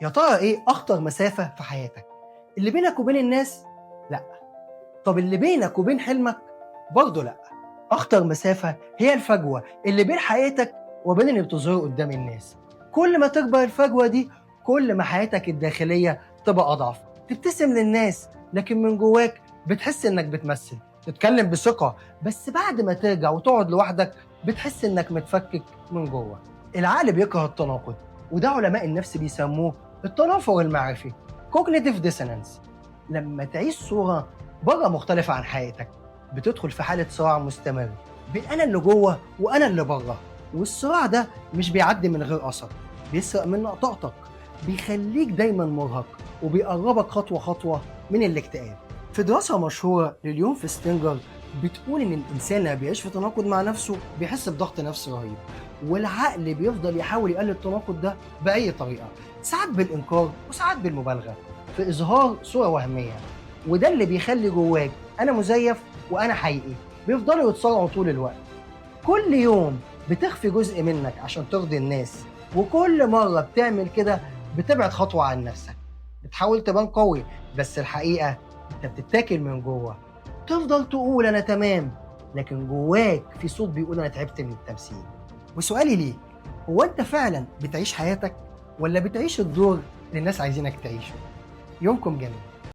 يا ترى ايه اخطر مسافة في حياتك؟ اللي بينك وبين الناس؟ لا. طب اللي بينك وبين حلمك؟ برضه لا. اخطر مسافة هي الفجوة اللي بين حقيقتك وبين اللي بتظهره قدام الناس. كل ما تكبر الفجوة دي كل ما حياتك الداخلية تبقى اضعف. تبتسم للناس لكن من جواك بتحس انك بتمثل، تتكلم بثقة بس بعد ما ترجع وتقعد لوحدك بتحس انك متفكك من جوه. العقل بيكره التناقض، وده علماء النفس بيسموه التنافر المعرفي، cognitive dissonance. لما تعيش صورة بره مختلفة عن حقيقتك بتدخل في حالة صراع مستمر بين أنا اللي جوه وأنا اللي بره، والصراع ده مش بيعدي من غير أثر، بيسرق منك طاقتك، بيخليك دايما مرهق، وبيقربك خطوة خطوة من الاكتئاب. في دراسة مشهورة لليون فيستنجر بتقول إن الإنسان لما بيعيش في تناقض مع نفسه بيحس بضغط نفسي رهيب، والعقل بيفضل يحاول يقلل التناقض ده بأي طريقة، ساعات بالإنكار وساعات بالمبالغة في إظهار صورة وهمية، وده اللي بيخلي جواك أنا مزيف وأنا حقيقي، بيفضلوا يتصارعوا طول الوقت. كل يوم بتخفي جزء منك عشان ترضي الناس، وكل مرة بتعمل كده بتبعد خطوة عن نفسك. بتحاول تبان قوي بس الحقيقة انت بتتاكل من جوه. تفضل تقول انا تمام لكن جواك في صوت بيقول انا تعبت من التمثيل. وسؤالي ليك، هو انت فعلا بتعيش حياتك ولا بتعيش الدور اللي الناس عايزينك تعيشه؟ يومكم جميل.